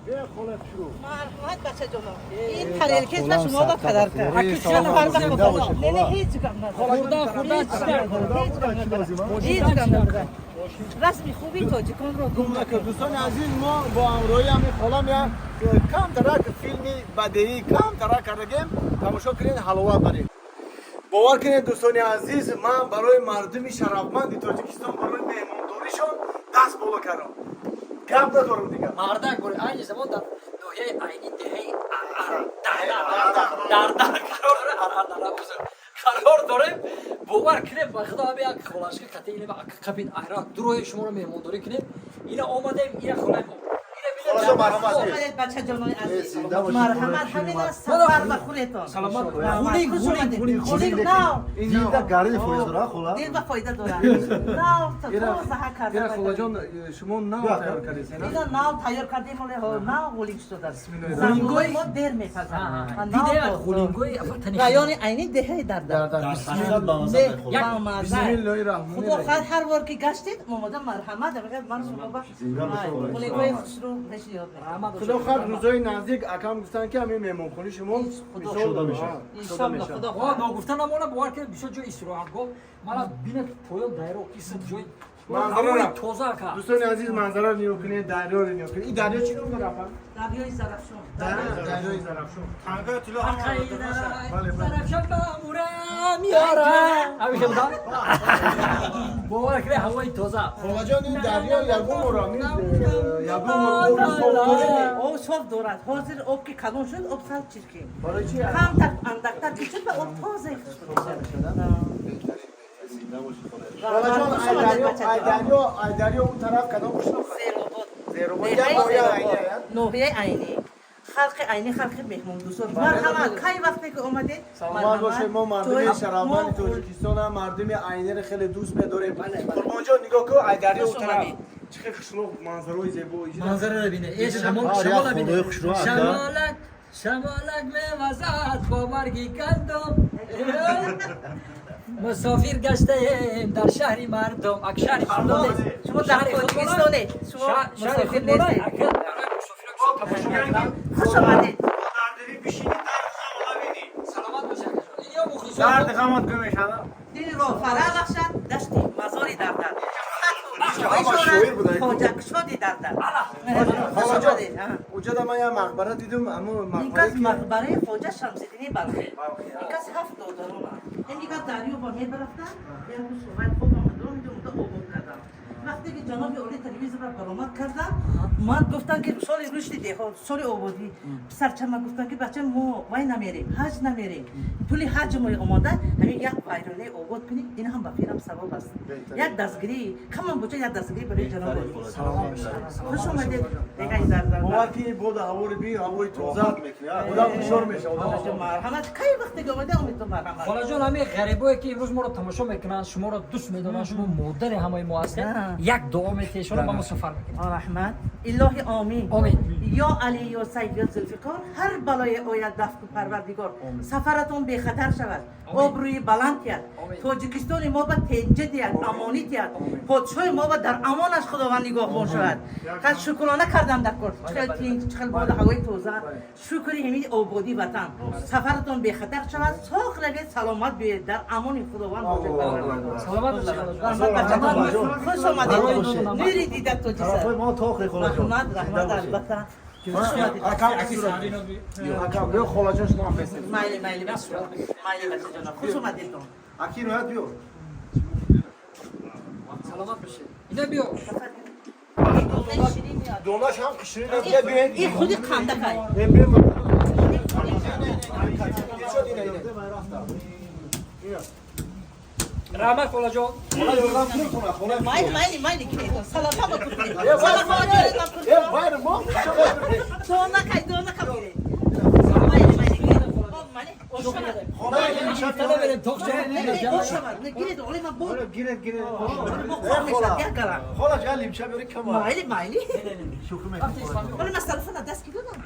Марҳамат, бачаҷоно. Ин тарелкес ба шумо ба падарка. Не, не, ҳеҷ гап надорад. Хӯрдан, хӯрдан. Ҳеҷ гап надорад. Ҳеҷ гап надорад. Ҳеҷ гап надорад. Расми хуби тоҷиконро гум Гум накард. Дӯстони азиз, мо бо ҳамроҳи ҳамин холам як камтарак филми бадеӣ камтарак кардагем, тамошо кунед, ҳаловат баред. Бовар кунед, дӯстони азиз, ман барои мардуми шарафманди Тоҷикистон, барои меҳмондоришон даст боло кардам, гап надорам дигар. Мардак бури, айни замон дар ноҳияи Айни, деҳаи Дардар қарор дорем. Бовар кунем, ба худо, ҳами як холашка қати ина қапид айрак дурои шуморо меҳмондорӣ кунем. Ина омадем, ина холаи мо. Холаҷон, марҳамат. Омадед, бачаҷонои азиз. Зинда бошед. Марҳамат, ҳамин аст сафар ба хунетон. Саломат. Раҳмат. Ғулинг, Хуш ғулинг, омадед. ғулинг. Ғулинг нав. Дилда гарди фоиз дора, хола. Дил ба фоида дорад. Нав тозаҳа карда. Ира, холаҷон, шумо нав тайёр кардед? Ина нав тайёр кардем, оле нав ғулинг шудааст. Ғулингои- Замбурои мо дер мепазанд. Диде, ғулингои ватани. Райони Айни, деҳаи Дардар. Бамаза. Бисмиллоҳи раҳмони Худо раҳим. хоҳад, ҳар бор ки гаштед, омода, марҳамат, ман шумо ба ғулингои хушрӯ пешниҳод мекунам. Худо хоҳад, рӯзои наздик акам гуфтанд, ки ҳамин меҳмонхонаи шумо Худо мисол Иншолло, Худо О, хоҳад. ногуфта намона, бовар кунед, бисёр ҷои истироҳатгоҳ мана бинед, поён дайро кисад, ҷои Манзараро. ҳавои тоза ка. Дӯстони азиз, манзараро нигоҳ кунед, дарёро нигоҳ кунед. Ин дарё чӣ ном дорад, апа? Дарёи Зарафшон. Дарёи Зарафшон. Бале, бале. Зарафшон бамурам ёра. Ҳамиша буда? Бовар кунед, ҳавои тоза. Холаҷон, ин дарё ягон бор ҳамин, ягон бор оби соф доред? Об соф дорад. Ҳозир об ки калон шуд, об сал чиркин. Барои чи? Камтар андактар ки шуд, ба об тоза хушк мешавад. Холаҷон, Хуш ай омадед, дарё, бачаҷон. ай дарё, ай дарё он тараф кадом қишлоқ? Зеробод. Зеробод. Як Деҳаи ноҳияи Зеробод. Айни, я? Ноҳияи Айнӣ. Халқи Айнӣ халқи меҳмондӯстон. Марҳамат, кай вақте ки омадед, Саломат бошед. Мо мардуми Тои- шарафманди мо- Тоҷикистон ҳам мардуми Айниро хеле дӯст медорем. Қурбонҷон, нигоҳ кун, ай дарё Хуш он тараф омадед. чӣ хел қишлоқ, манзарои зебо. Манзараро бине, э, шамол, шамола бине. Шамолак, шамолак мевазад бо марги гандум. Мусофир гаштаем дар шаҳри мардум. Ак шаҳри мардум нест. Шумо дар Шаҳри худмона- Тоҷикистонед. Шумо Шаҳри мусофир худмона, нестед. ака, барои мусофиро бисёр тамошо мекунам. Хуш омадед. Саломат бошед, акаҷон. Ин ё мухлисон. Дилро фара бахшад дашти мазори Дардар. Ҳама шоир буда. Хоҷакшоди Дардар. Хуш Холаҷон, омадед. А. уҷода ман як мақбара дидум, аммо Ин кас мақбара ки мақбараи Хоҷа Шамсиддини Балхӣ. Ин кас ҳафт додаронанд. Ин дигар дарё ба мебарафтанд, як рӯз сувай хоб омадон, инҷо обод кардам. Вақте ки ҷаноби олӣ телевизорро баромад карданд, ман гуфтам, ки соли рушди деҳот, соли ободӣ, писарчама гуфтам, ки бача, мо вай намерем, ҳаҷ намерем, пули ҳаҷ мо омода, ҳамин як вайронаи обод кунем, ин ҳам ба фирам савоб аст. Як дастгирӣ камон боча, як дастгирӣ барои ҷаноби олӣ. Хуш омадед, деҳаи Зардар. Бовар ки бода ҳавори би ҳавои тоза, одам ҳушёр мешавад, одам. Марҳамат, кай вақте ки омада омед, марҳамат. Холаҷон, ҳамин ғарибое ки имрӯз моро тамошо мекунанд, шуморо дӯст медоранд, шумо модари ҳамаи мо ҳастед, як дуо метиҳед шумо, ба мо сафар мекунем. Раҳмат, илоҳи, омин. Омин. Ё Али, ё Сайд, ё Зулфиқор, ҳар балое ояд, дафку Парвардигор. Сафаратон бехатар шавад, обрӯи баланд диҳад, Тоҷикистони мо ба тенҷа диҳад, амонӣ диҳад, подшоҳи мо ба дар амонаш Худованд нигоҳбон шавад. Қад шукрона кардам дар кор, чӣ хел тинҷ, чӣ хел боду ҳавои тоза, шукри ҳамин ободии ватан. Сафаратон бехатар шавад, соғ равед, саломат биёед, дар амони Худованд бошед. Саломат бошед, холаҷон. Раҳмат, бачаҷон, хуш омадед, нури дида тоҷиса. Тарафҳои мо тоқи, холаҷон. Раҳмат, раҳмат, албатта. Хуш омадед. Акам, акам, биё, холаҷон, шумо ҳам бесед. Майли, майли, майли, бачаҷонам, хуш омадедон. Аки, роҳат биё. Саломат бошед. Ина биё. Донаш ҳам қишрӣ аст, бия, биёед. Ин худи қандакай. Е, биё. Ина, ина. Раҳмат, холаҷон. Хола, ёрдам кунем, хола, хола. Майли, майли, майли, кунед, салафама кунед. Е, вай, Салафама кунед. е, вай, мо Донакай, донака биред. Майли, майли, гиред. Майли, ошамад. Хола, Тана берем, тоқ. Не, не, ошамад. Не, гиред, оли ман бо Гиред, гиред. бо қор мешавад, як галам. Хола, ҷа лимча биёри кама. Майли, майли. Шӯхӣ мекунам. Оли ман салафана даст ки додам.